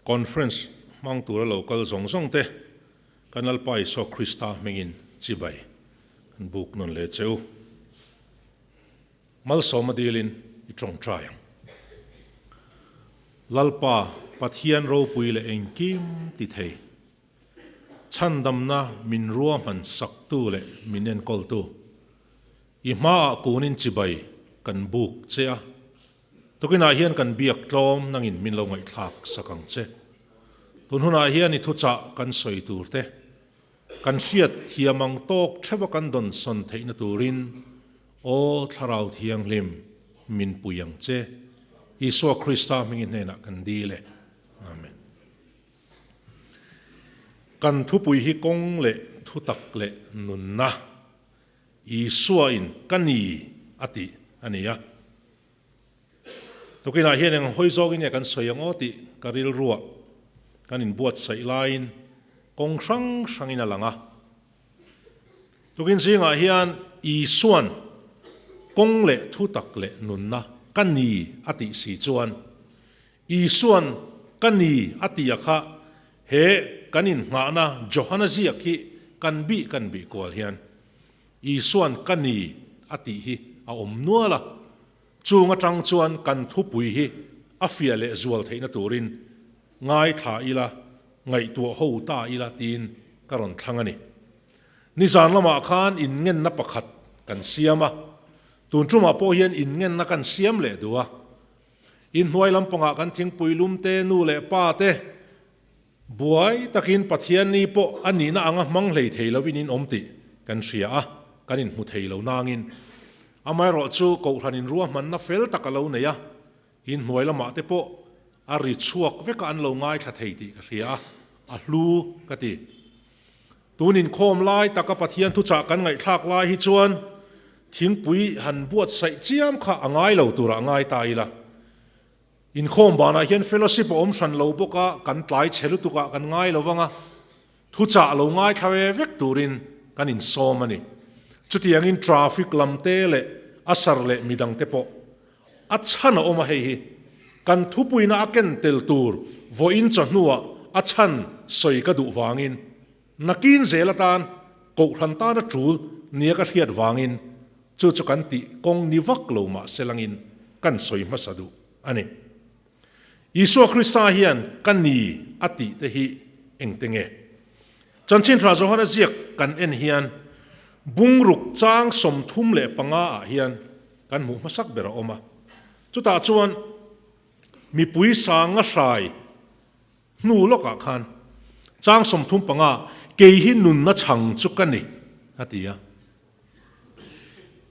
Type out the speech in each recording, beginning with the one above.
Conference hmang tura lo kal zawng zawng te kan Lalpa Isua Krista hmingin chibai kan buk nawn leh che u. Malsawma dilin i tawngtai ang. Lalpa Pathian ropui leh engkim ti thei, chhandamna min ruahman saktu leh min enkawltu, i hmaah kunin chibai kan buk che a, tukinah hian kan biak tlawm nangin min lo ngaihthlak sak ang che. Tun hunah hian i thuchah kan sawi tur te, Kan hriat thiam ang tawk theuha kan dawnsawn theihna turin Aw Thlarau Thianghlim min pui ang che. Isua Krista hmingi hnenah kan dil e. Amen. Kan thupui hi kawng leh thutak leh nunna Isua in ka ni a tih a ni a. Tukinah hian eng hawi zawkin nge kan sawi ang aw tih ka rilruah kan inbuatsaih laiin kawng hrang hrangin a lang a. Tukin zingah hian Isua'n kawng leh thutak leh nunna ka ni a tih si chuan Isua'n ka ni a tih a kha he kan inngahna Johana ziak hi kan bih kan bih kual hian Isua'n ka ni a tih hi a awm nual a, chung atang chuan kan thupui hi a fiah leh zual theihna turin ngaithla ila, ngaihtuah ho ta ila tiin ka rawn thlang a ni. Nizan lamah khan inngenna pakhat kan siam a, tun tumah pawh hian inngenna kan siam leh duh a. Inhnuai lampangah kan thingpui lum te, nu leh pa te, Buai takin Pathianni pawh a nihna anga hmang hlei thei lovin in awm tih kan hria a, kan inhmu thei lo nangin. Amaherawhchu Kohhranin ruahmanna fel tak a lo nei a, inhnuai lamah te pawh a ri chhuak veka an lo ngaithla thei tih ka hria a, a hlu ka ti. Tun inkhawm lai taka Pathian thuchah kan ngaihthlak lai hi chuan thingpui han buatsaih chiam kha a ngai lo turah ngai ta ila. Inkhawm banah hian fellowship a awm hran lo bawk a, kan tlai chhe lutuk ah kan ngai lo vang a, thuchah lo ngaithla ve vek turin kan insawm a ni. Chutiangin traffic lam te leh a sar leh midang te pawh a chhan a awm a, hei hi kan thupuina a ken tel tur vawiin chawhnuah a chhan sawi ka duh vangin nakin zel atan kohhran tana tul nia ka hriat vangin Chu chu kan tih kawng ni vak lo mah se langin kan sawi hmasa duh a ni. Isua Krista hian ka ni a tih te hi engte nge? Chanchin Tha Johana ziak kan en hian bungruk chang 35 ah hian kan hmuh hmasak ber a awm a. Chutah chuan mipui sanga hrai Hnu lawkah khan chang 35, Kei hi nunna chhang chu ka ni, a ti a.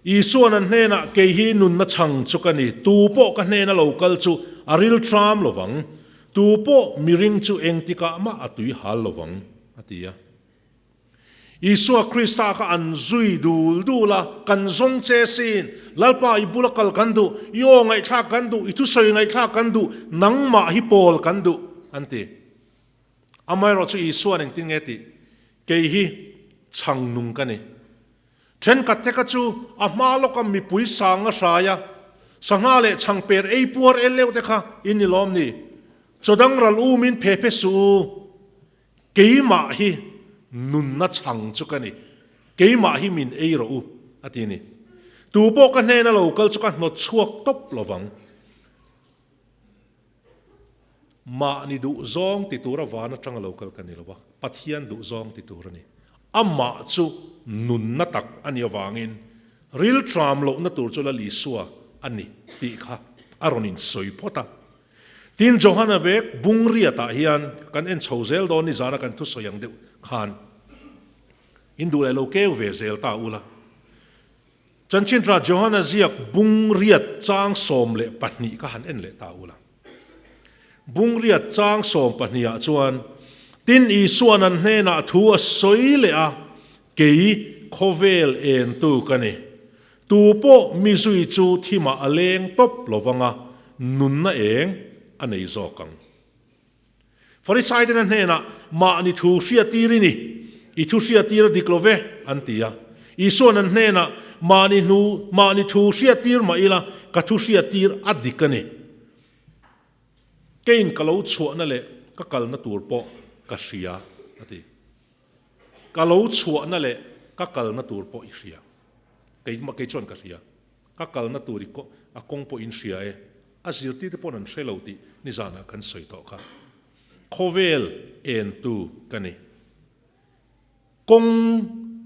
Isua'n an hnenah, Kei hi nunna chhang chu ka ni, tu pawh ka hnena lo kal chu a ril tram lo vang, tu pawh miring chu engtikah mah a tui hal lo vang, a ti a. Isua Krista kha an zui dul dul a, Kan zawng che sin, Lalpa i bula kal kan duh, i aw ngaihthlak kan duh, i thusawi ngaihthlak kan duh, nangmah hi pawl kan duh, an ti. Amaherawh chu Isua'n engtin nge tih? Kei hi chhang nung ka ni. Thenkhat te kha chu a hma lawka mipui sang a hrai a, sangha leh chhangper ei puar el leuh te kha in ni lawm ni? Chaw dang ral umin phe phe suh u. Keimah hi nunna chhang chu ka ni, keimah hi min ei rawh u, a ti a ni. Tu pawh ka hnena lo kal chu ka hnawt chhuak tawp lo vang. Mahni duh zawng ti tura van atanga lo kal ka ni lo va, Pathian duh zawng ti tur a ni. Amah chu nunna tak a nih avangin rilṭam lohna tur chu Lal Isua a ni tih kha a rawn insawi phawt a. Tin, Johana vek bung riatah hian kan en chho zel dawn ni zana kan thusawi ang deuh khan in duh leh lo keu ve zel ta ula. Chanchintra Johana ziak bung riat chang 12 kha han en leh ta ula. Bung riat chang sawm pahnihah chuan, Tin, Isua'n an hnenah thu a sawi leh a, Kei khawvel entu ka ni. Tu pawh mi zui chu thimah a leng tawp lo vang a, nunna eng a nei zawk ang. Farisai ten a hnenah, Mahni thu hriattir i ni, i thu hriattir a dik lo ve, an ti a. Isua'n an hnenah, Mahni hnu, mahni thu hriattir mah ila, ka thu hriattir a dik a ni. Keiin ka lo chhuahna leh ka kalna tur pawh ka hria, a ti. Ka lo chhuahna leh ka kalna tur pawh i hria. Keimah kei chuan ka hria. Ka kalna tur i a kawng pawh in hria e. A zirtirte paw'n an hre lo tih nizanah kan sawi tawh kha. Khawvel entu ka ni. Kawng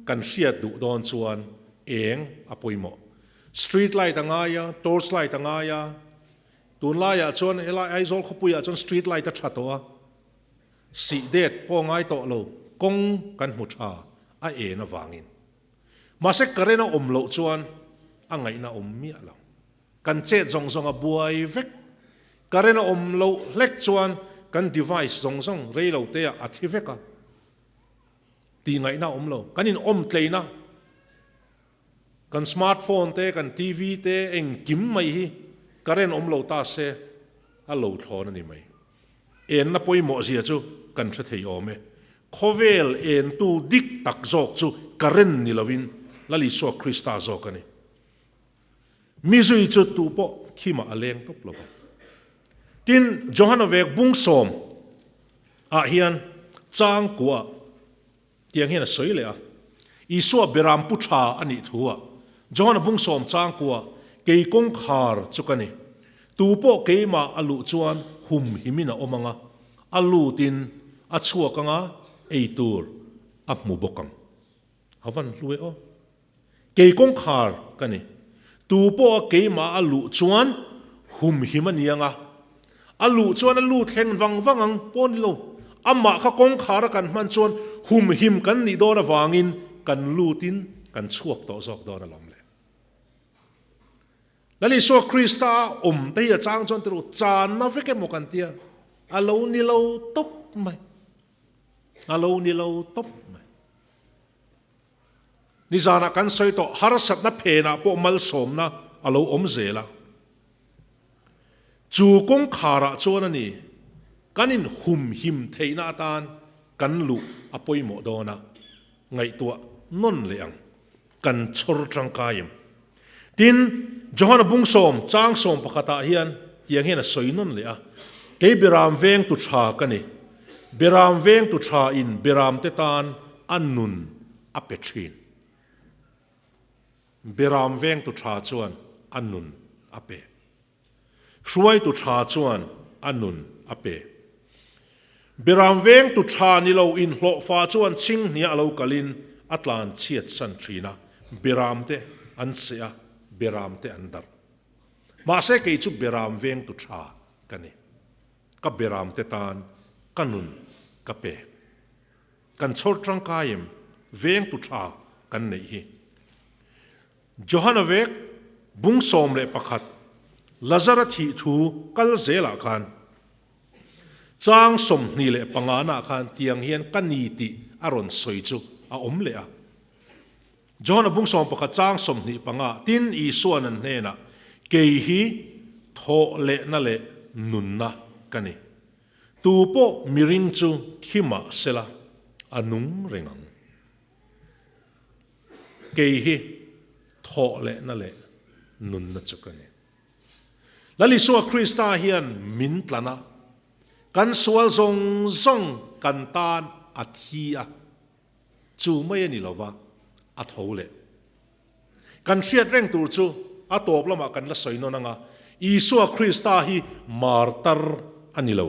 kan hriat duh dawn chuan eng a pawimawh. Street light a ngai a, torch light a ngai a. Tunlaiah chuan helai Aizawl khawpuiah chuan street light a tha tawh a. Sih det pawh ngai tawh lo, kawng kan hmu tha a en avangin. Mahse current a awm loh chuan a ngaihna awm miah lo. Kan chet zawng zawng a buai vek. Current a awm loh hlek chuan kan device zawng zawng rei lo te ah a thi vek a. Tih ngaihna awm lo. Kan in awm tleina kan smartphone te, kan TV te engkim mai hi current awm lo ta se a lo thlawn a ni mai. Enna pawimawh zia chu kan hre thei awm e. Khawvel entu dik tak zawk chu current ni loin Lal Isua Krista zawk a ni. Mi zui chu tu pawh thimah a leng tawp lo vang. Tin, Johana vek bung sawm ah hian chang kuah tiang hian a sawi leh a, Isua beram pu tha a nih thu ah Johana bung sawm chang kuah kei kawngkhar chu ka ni. Tu pawh keimah a luh chuan hum himin a awm ang a, a lutin a chhuak anga ei tur a hmu bawk ang. A van hlu e aw. Kei kawngkhar ka ni. Tu pawh a keimah a luh chuan humhim a ni ang a. A luh chuan a lut thleng vang vang ang pawh ni lo. Amah kha kawngkhar a kan hman chuan humhim kan nih dawn avangin kan lutin kan chhuak tawh zawk dawn alawm le. Lal Isua Krista a awm te hi a chang chuan tiru channa vek emaw kan tia a lo ni lo tawp mai. A lo ni lo tawp mai. Nizanah kan sawi tawh, harsatna phenah pawh malsawmna a lo awm zel a. Chu kawngkharah chuan a ni, kan inhumhim theihna atan kan luh a pawimawh dawn a, ngaihtuah nawn leh ang, kan chhawr tangkai em? Tin, Johana bungsawm, chang sawm pakhatah hian tiang hian a sawi nawn leh a, Kei Beram vengtu tha ka ni, Beram vengtu tha in Beramte tan a nun a pe thin. Beram vengtu tha chuan a nun a pe. Hruaitu tha chuan a nun a pe. Beram vengtu tha ni lo inhlawhfa chuan chhinghnia a lo kalin a tlan chhiat san thin a, beramte an seh a, beramte an darh. Mahse kei chu beram vengtu tha ka ni. Ka beramte tan ka nun ka pe. Kan chhawr tangkai em vengtu tha kan neih hi. Johana vek bung 11 Lazara thih thu kal zelah khan chang 25 nah khan tiang hian ka ni tih a rawn sawi chu a awm leh a. Johana bung 11 chang 25 tin Isua'n an hnenah kei hi thawh lehna leh nunna ka ni. Tu pawh miring chu thi mah sela a nung reng ang. Kei hi thawh lehna leh nunna chu ka ni. Lal Isua Krista hian min tlan a, kan sual zawng zawng kan tan a thi a, chu mai a ni lova, a tho leh. Kan hriat reng tur chu a tawp lamah kan la sawi nawn ang a, Isua Krista hi martar a ni lo.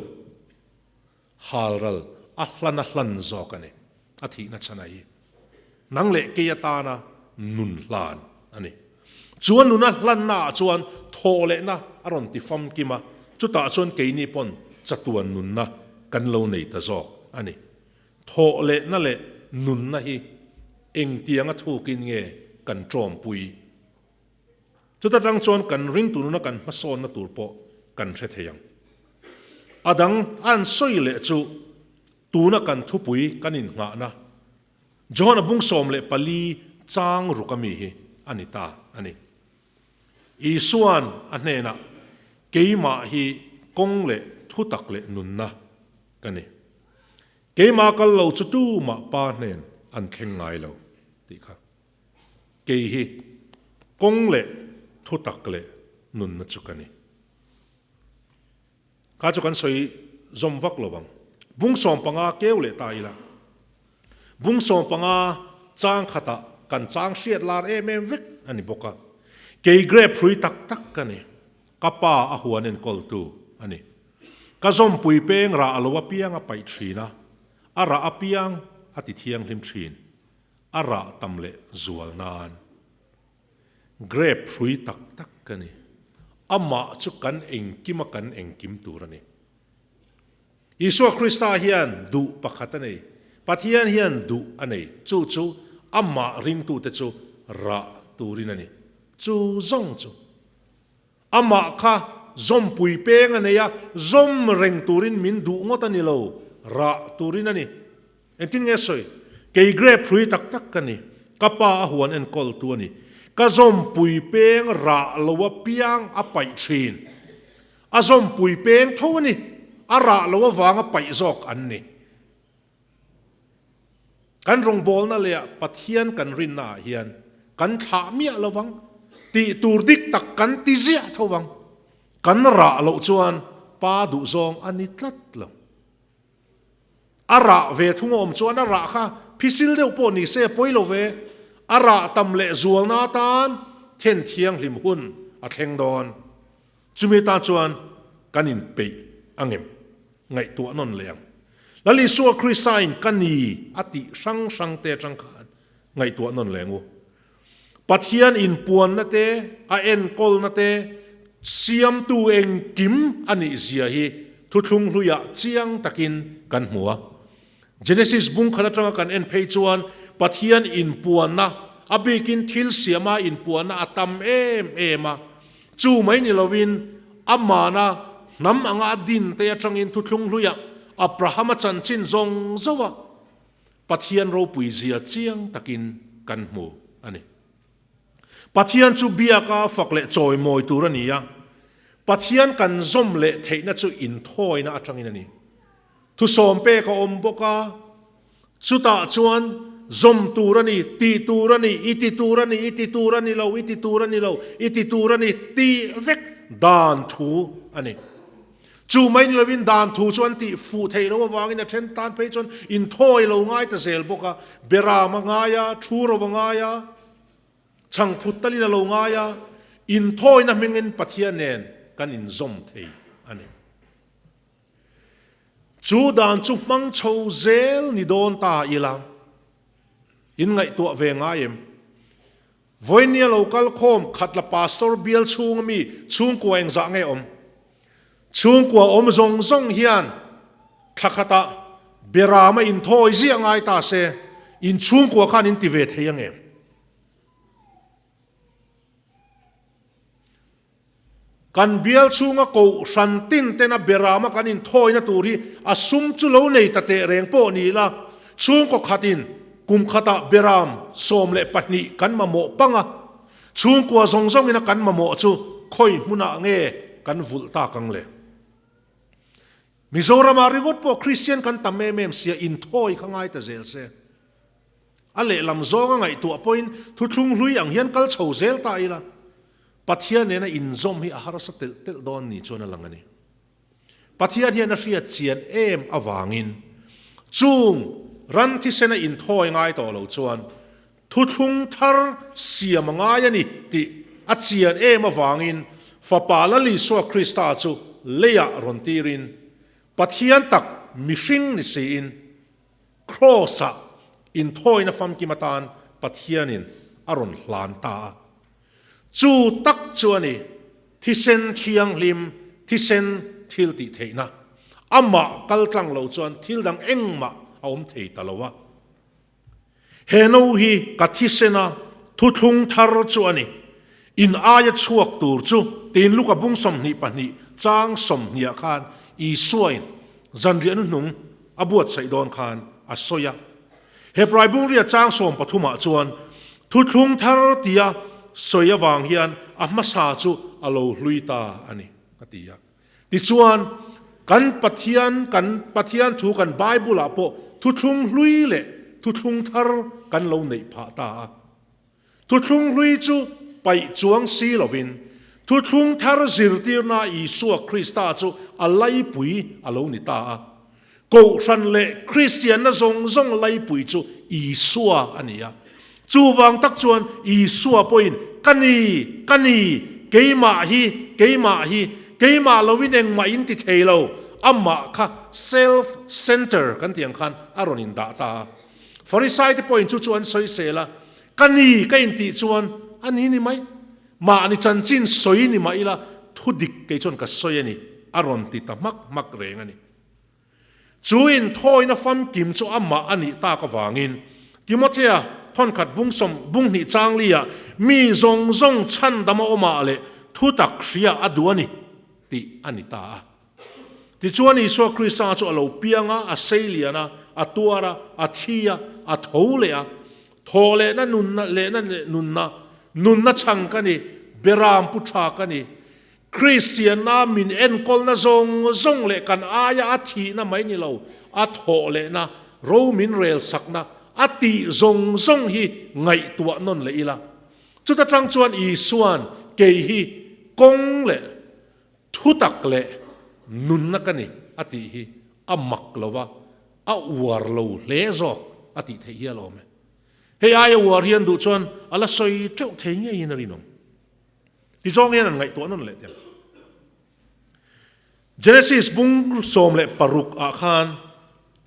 Halral a hlan a hlan zawk a ni. A thihna chhan a hi nang leh kei atana nun hlan a ni. Chu a nuna hlanna ah chuan thawh lehna a rawn ti famkim a, chutah chuan keini pawn chatuan nunna kan lo nei ta zawk a ni. Thawh lehna leh nunna hi engtianga thukin nge kan tawmpui? Chuta tang chuan kan ringtu nuna kan hmasawnna tur pawh kan hre thei ang. A dang an sawi leh chu tuna kan thupui kan innghahna Johana bung 14 chang ruk ami hi a ni ta a ni. Isua'n a hnenah, Keimah hi kawng leh thutak leh nunna ka ni. Keimah kal lo chu tumah Pa hnen an thleng ngai lo, tih kha. Kei hi kawng leh thutak leh nunna chu ka ni. Kha chu kan sawi zawm vak lo ang. Bung 15 keu leh ta ila. Bung 15 chang khatah kan chang hriat lar em em vek a ni bawk a. Kei grape hrui tak tak ka ni. Ka pa a huan enkawltu a ni. Ka zawmpui peng rah a lo apiang a paih thin a, a rah apiang a ti thianghlim thin. A rah tam leh zual nan. Grape hrui tak tak ka ni. Amah chu kan engkim a kan engkim tur a ni. Isua Krista hian duh pakhat a nei. Pathian hian duh a nei. Chu chu amah ringtute chu rah turin a ni. Chu zawng chu amah kha zawmpui peng a nei a, zawm reng turin min duh ngawt a ni lo, rah turin a ni. Engtin nge sawi? Kei grape hrui tak tak ka ni. Ka pa a huan enkawltu a ni. Ka zawmpui peng rah lo apiang a paih thin. A zawmpui peng tho a ni. A rah lo avanga paih zawk an ni. Kan rawngbawlna leh Pathian kan rinnaah hian kan thlah miah lo vang. Tih tur dik tak kan ti ziah tho vang. Kan rah loh chuan pa duhzawng a ni tlat lo. A rah ve thung a awm chuan a rah kha phisil deuh pawh ni se pawi lo ve. A rah tam leh zualna atan then thianghlim hun a thleng dawn. Chumi atan chuan kan inpeih angem? Ngaihtuah nawn leh ang. Lal Isua Kristain ka ni a tih hrang hrang te atang khan ngaihtuah nawn leh ang u. Pathian inpuanna te, a enkawlna te, siamtu engkim a nih zia hi thuthlung hluiah chiang takin kan hmu a. Genesis bung khat atanga kan en phei chuan Pathian inpuanna, a bikin thil siama inpuanna a tam em em a. Chu mai ni lovin amana hnam anga a din te atangin thuthlung hluiah Abrahama chanchin zawng zawng a Pathian ropui zia chiang takin kan hmu a ni. Pathian chu biaka fak leh chawimawi tur a ni a, Pathian kan zawm leh theihna chu inthawina atangin a ni. Thusawm pek a awm bawk a, chutah chuan zawm tur a ni, tih tur a ni, i ti tur a ni, i ti tur a ni lo, i ti tur a ni lo, i ti tur a ni tih vek dan thu a ni. Chu mai ni lovin dan thu chu an tih fuh theih loh avangin a then tan phei chuan inthawi lo ngai ta zel bawk a, beram a ngai a, thu ro a ngai a, chhangphut talin a lo ngai a, inthawina hmingin Pathian nen kan inzawm thei a ni. Chu dan chu hmang chho zel ni dawn ta ila, in ngaihtuah ve ngai em? Vawinia lo kal khawm khat la pastor bial chhunga mi chhungkua engzah nge awm? Chhungkua awm zawng zawng hian thla khatah berama inthawi ziah ngai ta se, in chhungkua khan in ti ve thei ang em? Kan bial chhunga kohhran tin tena berama kan inthawina tur hi a sum chu lo nei ta teh reng pawh ni ila, chhungkaw khatin kum khatah beram 12 kan mamawh pang a, chhungkua zawng zawngina kan mamawh chu khawi hmunah nge kan vulh tak ang le? Mizoramah ringawt pawh Kristian kan tam em em sia inthawi kha ngai ta zel se. A lehlam zawnga ngaihtuah pawhin thuthlung hlui ang hian kal chho zel ta ila, Pathian nena inzawm hi a harsa telh telh dawn ni chuan a lang a ni. Pathian hian a hriat chian em avangin chung ran thisena inthawi ngai tawh lo chuan thuthlung thar siam a ngai a ni tih a chian em avangin Fapa Lal Isua Krista chu leiah rawn tirin Pathian tak mihring ni siin Kraws-ah inthawina famkim atan Pathianin a rawn hlan ta a. Chu tak chu a ni, thisen thianghlim, thisen thil tih theihna. Amah kal tlang lo chuan thil dang engmah a awm thei ta lo a. He no hi ka thisena thuthlung thar chu a ni. In aia chhuak tur chu tiin Luka bung 22 chang 20 khan Isuain zanriah hnuhnung a buatsaih dawn khan a sawi a. Hebrai bungria chang 13 chuan thuthlung thar tia sawi avang hian a hmasa chu a lo hlui ta a ni, a ti a. Tichuan, kan Pathian, kan Pathian thu kan Bible-ah pawh thuthlung hlui leh thuthlung thar kan lo neih phah ta a. Thuthlung hlui chu paih chuang si lovin, thuthlung thar zirtirna Isua Krista chu a laipui a lo ni ta a. Kohhran leh Kristianna zawng zawng laipui chu Isua a ni a. Chuvang tak chuan Isua pawhin, Ka ni, ka ni, keimah hi, keimah hi, keimah loin engmah in ti thei lo, amah kha self center kan tih ang khan a rawn indah ta a. Farisaite pawhin chu chu an sawisel a, Ka ni ka intih chuan a ni ni mai, mahni chanchin sawi ni mah ila thu dik kei chuan ka sawi a ni, a rawn ti ta hmak hmak reng a ni. Chu inthawina famkim chu amah a nih tak avangin Timothea thawnkhat bung sawm bung hnih changlia mi zawng zawng chhandama awmah leh thutak hria a duh a ni tih a ni ta a. Tichuan Isua Krista chu a lo piang a, a seilian a, a tuar a, a thi a, a tho leh a, thawh lehna nunna lehna leh nunna, nunna chhang ka ni, beram pu tha ka ni, Kristianna min enkawlna zawng zawng leh kan aia a thihna mai ni lo, a thawh lehna, ro min relsakna, a tih zawng zawng hi ngaihtuah nawn leh ila. Chuta tang chuan Isua'n kei hi kawng leh Thutak leh nunna ka ni a tih hi a mak lo va, a uar lo hle zawk a tih theih hial awm e. Hei aia uar hian duh chuan a la sawi teuh thei ngeiin a rinawm. Tizawng hian an ngaihtuah nawn leh tel. Genesis bung 16 ah khan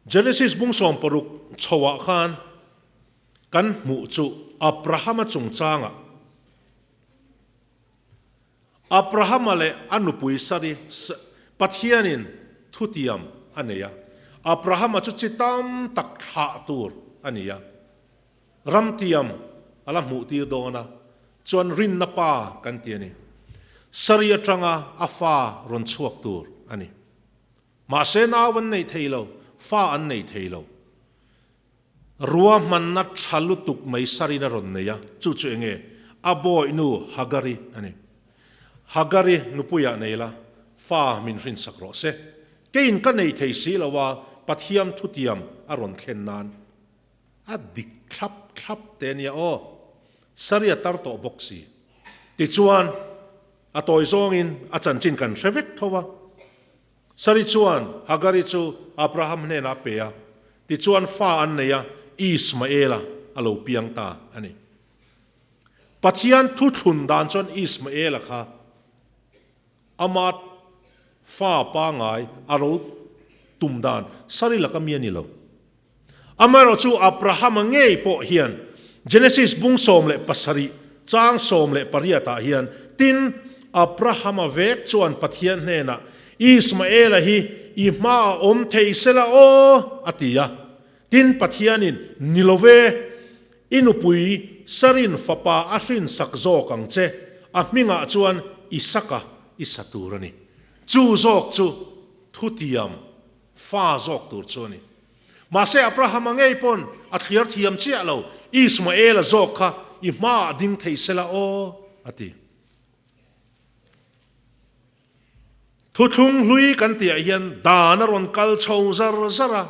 Genesis bung 16 chho ah khan kan hmuh chu Abrahama chungchangah Abrahama leh a nupui Sari, Pathianin thutiam a nei a. Abrahama chu chi tam tak thlah tur a ni a. Ramtiam a la hmuhtir dawn a, chuan rinna pa kan ti a ni. Sari atanga a fa rawn chhuak tur a ni. Mahse nau an nei thei lo, fa an nei thei lo. Ruahmanna tha lutuk mai sarin a rawn nei a, chu chu enge? A bawihnu Hagari a ni. Hagari nupuiah nei la, fa min hrinsak rawh se. Keiin ka nei thei si lo a, Pathiam thutiam a rawn thlen nan a dik thlap thlap te ania aw. Sari a tar tawh bawk si. Tichuan, a tawi zawngin a chanchin kan hre vek tho a. Sari chuan Hagari chu Abraham hnenah a pe a, tichuan fa an nei a, Ismaela a lo piang ta a ni. Pathian thuthlun dan chuan Ismaela kha ama fa pangai a ro tum dan Sari laka mi a ni lo. Amaherawhchu Abrahama ngei pawh hian Genesis bung 17 chang 18 ah hian, Tin, Abrahama vek chuan Pathian hnenah, Ismaela hi i hmaah awm thei sela aw, a ti a. Tin, Pathianin, Ni lo ve, i nupui Sarin fapa a hrinsak zawk ang che, a hmingah chuan Isaka i sa tur a ni. Chu zawk chu thutiam fa zawk tur chu a ni. Mahse Abrahama ngei pawn a thliar thiam chiah lo, Ismaela zawk kha i hmaah ding thei sela aw, a ti. Thuthlung hlui kan tihah hian dan a rawn kal chho zar zar a.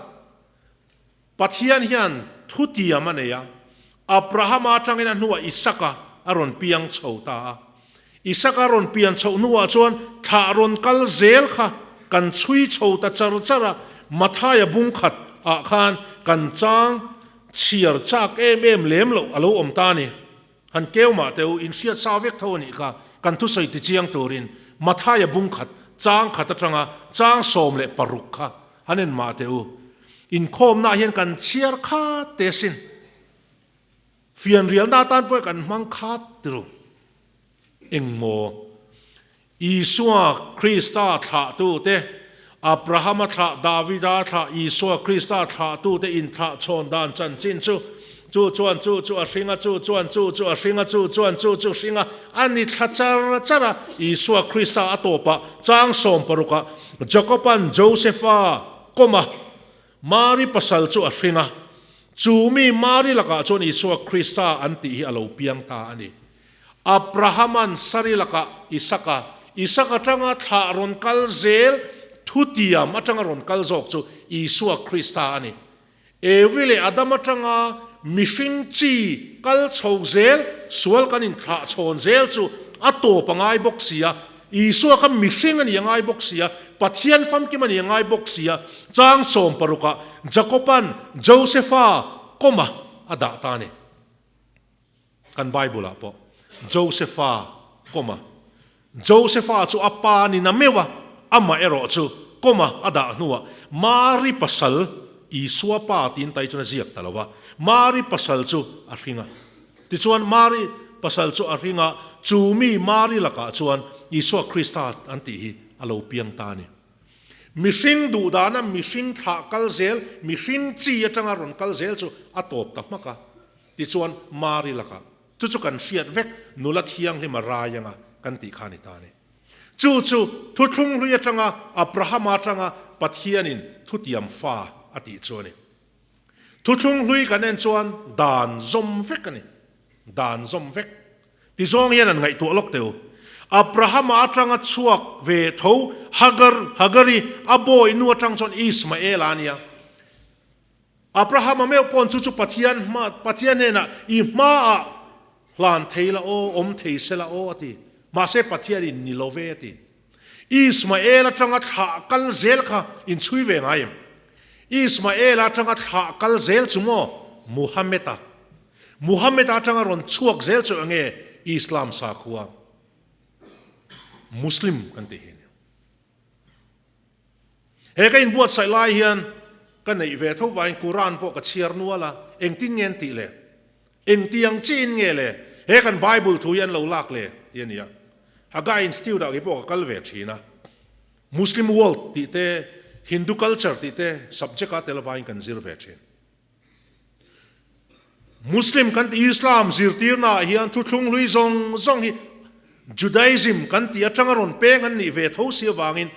Pathian hian thutiam a nei a, Abrahama atangin a hnuah Isaka a rawn piang chho ta a. Isaka rawn pian chhoh hnuah chuan thlah rawn kal zel kha kan chhui chho ta char char a, Mathaia bung khat ah khan kan chang chhiar chak em em lem loh a lo awm ta a ni. Han keu mah teh u, inhriat sa vek tho a nih kha, kan thusawi tichiang turin Mathaia bung khat chang khat atanga chang 16 kha han en mah teh u. Inkhawmnaah hian kan chhiar khat te asin. Fianrialna atan pawh kan hmang khat tiru. Engmaw? Isua Krista thlahtute, Abrahama thlah, Davida thlah, Isua Krista thlahtute inthlah chhawn dan chanchin chu, chu chuan chu chu a hring a, chu chuan chu chu a hring a, chu chuan chu chu hring a, a ni thla char char a. Isua Krista a tawpah chang sawmparukah Jakoban Josefa kawma Mari pasal chu a hring a, chu mi Mari lakah chuan Isua Krista an tih hi a lo piang ta a ni. Abrahama'n Sari lakah Isaka, Isak atanga thlah rawn kal zel, thutiam atanga rawn kal zawk chu Isua Krista a ni. Evi leh Adam atanga mihring chi kal chho zel, sual kan inthlah chhawn zel chu a tawp a ngai bawk si a. Isua kha mihring a ni a ngai bawk si a, Pathian famkim a ni a ngai bawk si a, chang sawmparukah Jakoba'n Josefa kawma a dah ta a ni. Kan Bible-ah pawh Josefa kawma Josefa chu a pa ni na meuh a, amah erawh chu kawma a dah hnuah Mari pasal Isua pa tiin tai chuan a ziak ta lo va, Mari pasal chu a hring a. Tichuan Mari pasal chu a hring a, chu mi Mari lakah chuan Isua Krista an tih hi a lo piang ta a ni. Mihring duhdana mihring thlah kal zel, mihring chi atanga rawn kal zel chu a tawp ta hmak a. Tichuan Mari lakah chu chu kan hriat vek, nula thianghlim a rai anga kan tih kha a ni ta a ni. Chu chu thuthlung hlui atanga Abrahama atanga Pathianin thutiam fa a tih chu a ni. Thuthlung hlui kan en chuan dan zawm vek a ni. Dan zawm vek. Ti zawng hian an ngaihtuah lawk teu. Abrahama atanga chhuak ve tho Hagar, Hagari a bawi nu atang chuan Ismaela a nia. Abrahama meuh pawn chu chu Pathian hma, Pathian hnenah i hmaah hlan thei la aw, awm thei se la aw a ti. Mahse Pathianin ni lo ve a ti. Ismael atanga thlah kal zel kha inchhui ve ngai em? Ismael atanga thlah kal zel chu maw Muhammad-a? Muhammad-a atanga rawn chhuak zel chu enge Islam sakhua? Muslim kan tih hi a ni. He ka inbuatsaih lai hian ka neih ve tho vangin Quran pawh ka chhiar nual a, engtin nge an tih le? Engtiang chiin nge le he kan Bible thu hi an lo lak le? tih a ni a. Haggai Institute ah kei pawh ka kal ve thin a, Muslim World tih te, Hindu Culture tih te subject ah tel avangin kan zir ve thin. Muslim kan tih Islam zirtirna ah hian thuthlung hlui zawng zawng hi Judaism kan tih atanga rawn peng an nih ve tho si avangin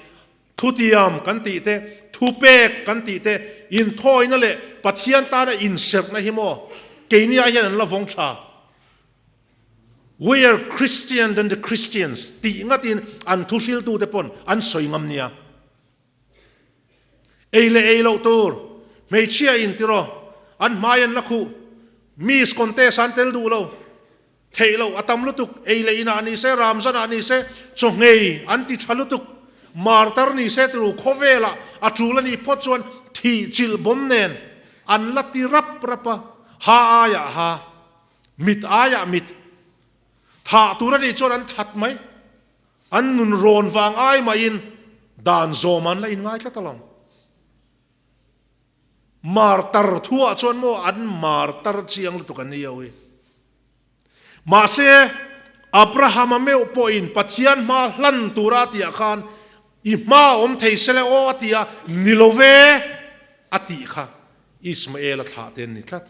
thutiam kan tih te, thupek kan tih te, inthawina leh Pathian tana inserhna hi maw keini ah hian an la vawng tha. We are Christian than the Christians tih ngatin an thuhriltute pawn an sawi ngam nia. Ei leh ei loh tur, hmeichhia in tiraw, an hmai an la khuh, Miss contest an tel duh lo, theih loh a tam lutuk, ei leh inah ni se, Ramzan ah ni se, chawhngei an ti tha lutuk, martar ni se tiru khawvelah a tul a nih phawt chuan thih chilh bawm nen an la ti rap rap a, ha aiah ha, mit aiah mit, thah tur a nih chuan an that mai. An nun rawn vang ai mahin dan zawm an la inngai tlat alawm. Martar thuah chuan maw an martar chiang lutuk an ni ho hi. Mahse, Abrahama meuh pawhin Pathian hma hlan tura a tihah khan i hma a awm thei se le aw a ti a, ni lo ve a tih kha Ismaela thlah te an ni tlat.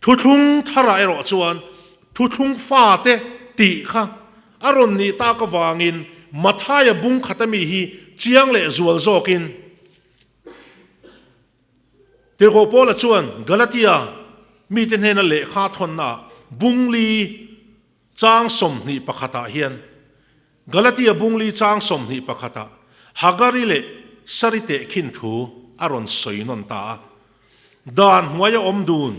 Thuthlung tharah erawh chuan thuthlung fate tih kha a rawn nih tak avangin Mathaia bung khat ami hi chiang leh zual zawkin Tirhkoh Paula chuan Galatia mite hnena lehkha thawnnaah bungli chang 21 ah hian Galatia bungli chang 21 ah Hagari leh Sari tehkhin thu a rawn sawi nawn ta a. Dan hnuaia awm dun,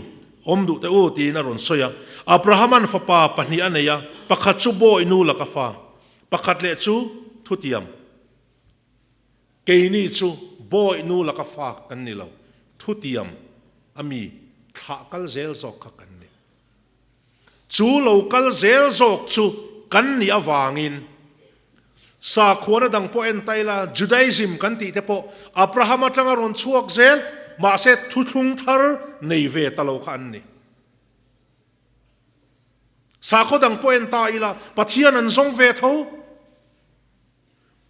awm duh teh u tiin a rawn sawi a. Abrahama'n fapa pahnih a nei a, pakhat chu bawi nu laka fa, pakhat leh chu thutiam. Keini chu bawi nu laka fa kan ni lo, thutiam a mi thlah kal zel zawk kha kan ni. Chu lo kal zel zawk chu kan nih avangin sakhuana dang pawh en ta ila, Judaism kan tih te pawh Abraham atanga rawn chhuak zel, mahse thuthlung thar nei ve ta lo kha an ni. Sakhaw dang pawh en ta ila, Pathian an zawng ve tho.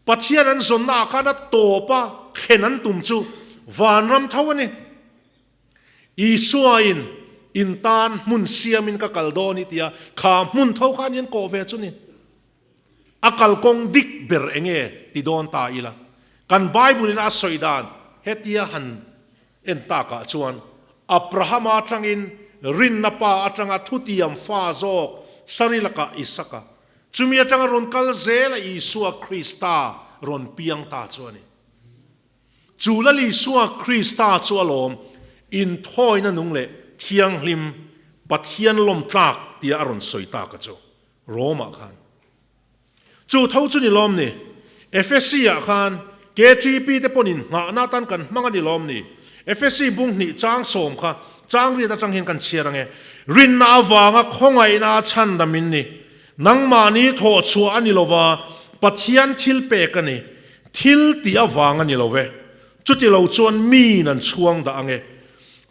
Pathian an zawnnaah khan a tawpa thlen an tum chu vanram tho a ni. Isua in in tan hmun siamin ka kal dawn i tia, kha hmun tho khan hian kawh ve chu ni. A kalkawng dik ber enge ti dawn ta ila. Kan Bible in a sawi dan hetia han en takah chuan Abrahama atangin rinna pa atanga thutiam fa zawk Sari lakah Isaka, chumi atanga rawn kal zela Isua Krista rawn piang ta chu a ni. Chu Lal Isua Krista chu a lawm, inthawina nung leh thianghlim, Pathian lawm tlak tia a rawn sawi tak a chu, Rome-ah khan. Chu tho chu ni lawm ni? Efesi ah khan KTP te pawn in nghahna atan kan hmang a ni lawm ni? Efesi bung hnih chang sawm kha chang riat atang hian kan chhiar ange. Rinna avanga khawngaihna a chhandam in ni. Nangmahni thawh chhuah a ni lova, Pathian thil pek a ni. Thil tih avang a ni lo ve. Chuti lo chuan miin an chhuang dah ange.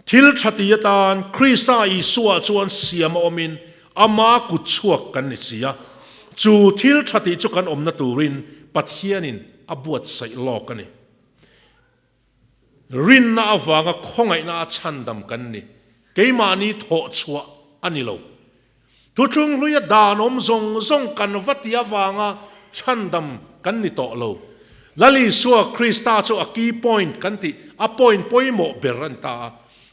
Thil tha ti atan Krista Isua chuan siam a awmin ama kut chhuak kan ni si a. Chu thil tha tih chu kan awmna turin Pathianin a buatsaih lawk a ni. Rinna avanga khawngaihna a chhandam kan ni. Keimahni thawh chhuah a ni lo. Thuthlung hluia dan awm zawng zawng kan va ti avanga chhandam kan ni tawh lo. Lal Isua Krista chu a key point kan tih, a point pawimawh ber a ni ta a.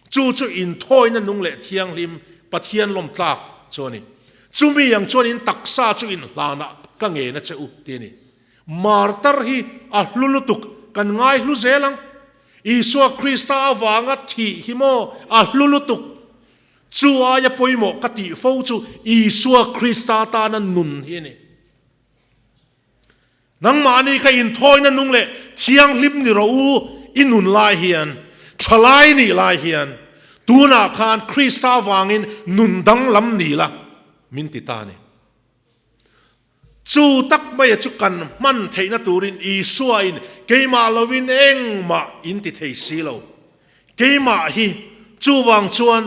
Chu chu inthawina nung leh thianghlim Pathian lawmtlak chu a ni. Chumi ang chuan in taksa chu inhlanah ka ngen a che u ti a ni. Martar hi a hlu lutuk, kan ngai hlu zel ang. Isua Krista avanga thih hi maw a hlu lutuk. Chu aia pawimawh ka tih fo chu Isua Krista tana nun hi a ni. Nangmahni kha inthawina nung leh thianghlim ni rawh u, i nun lai hian, thalai nih lai hian, tunah khan Krista avangin nun danglam ni la, min ti ta a ni. Chu tak maia chu kan hman theihna turin Isua in keimah lovin engmah in ti thei si lo. Keimah hi chuvang chuan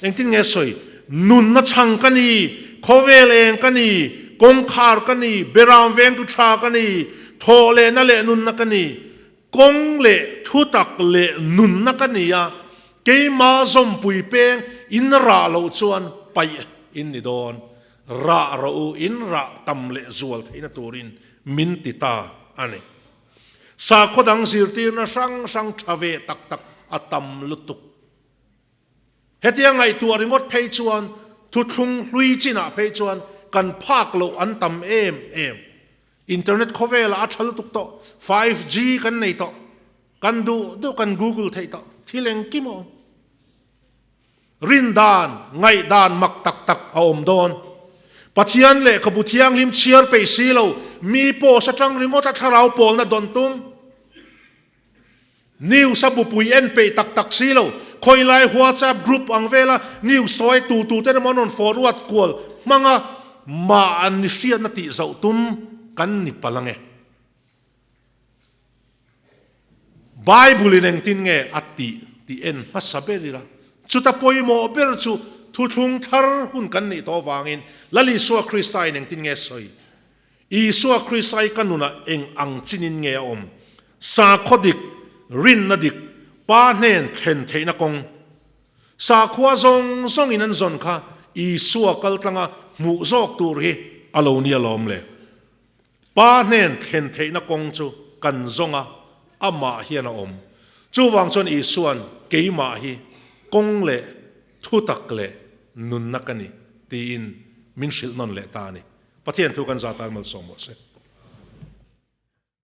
engtin nge sawi? Nunna chhang ka ni, khawvel eng ka ni, kawngkhar ka ni, beram vengtu tha ka ni, thawh lehna leh nunna ka ni, kawng leh thutak leh nunna ka ni a, keimah zawmpui peng in rah loh chuan paih in ni dawn. Rah rawh u, in rah tam leh zual theihna turin min ti ta a ni. Sakhaw dang zirtirna hrang hrang tha ve tak tak a tam lutuk. Hetia ngaihtuah ringawt phei chuan thuthlung hlui chinah phei chuan kan phak loh an tam em em. Internet khawvelah a tha lutuk tawh, 5G kan nei tawh, kan duh duh kan google theih tawh, thil engkim a awm. Rindan, ngaihdan mak tak tak a awm dawn. Pathian lehkhabu thianghlim chhiar peih si lo, mi post atang ringawt a thlarau pawlna dawn tum. News a bupui en peih tak tak si lo, khawilai WhatsApp group ang vela news sawi tu tu ten emaw an rawn forward kual hmanga mahni hriatna tih zauh tum kan ni palh ange. Bible in engtin nge a tih tih en hmasa ber ila, chuta pawimawh ber chu thuthlung thar hun kan nih tawh avangin Lal Isua Krista in engtin nge sawi? Isua Krista i ka nunah eng ang chinin nge a awm? Sakhaw dik, rinna dik, Pa hnen thlen theihna kawng, sakhua zawng zawngin an zawn kha Isua kaltlanga hmuh zawk tur hi a lo nia lawm le. Pa hnen thlen theihna kawng chu kan zawng a, amah hian a awm. Chuvang chuan Isua'n, Keimah hi kawng leh thutak leh nunna ka ni, tiin min hrilh nawn leh ta a ni. Pathian thu kan zah tan malsawm rawh se.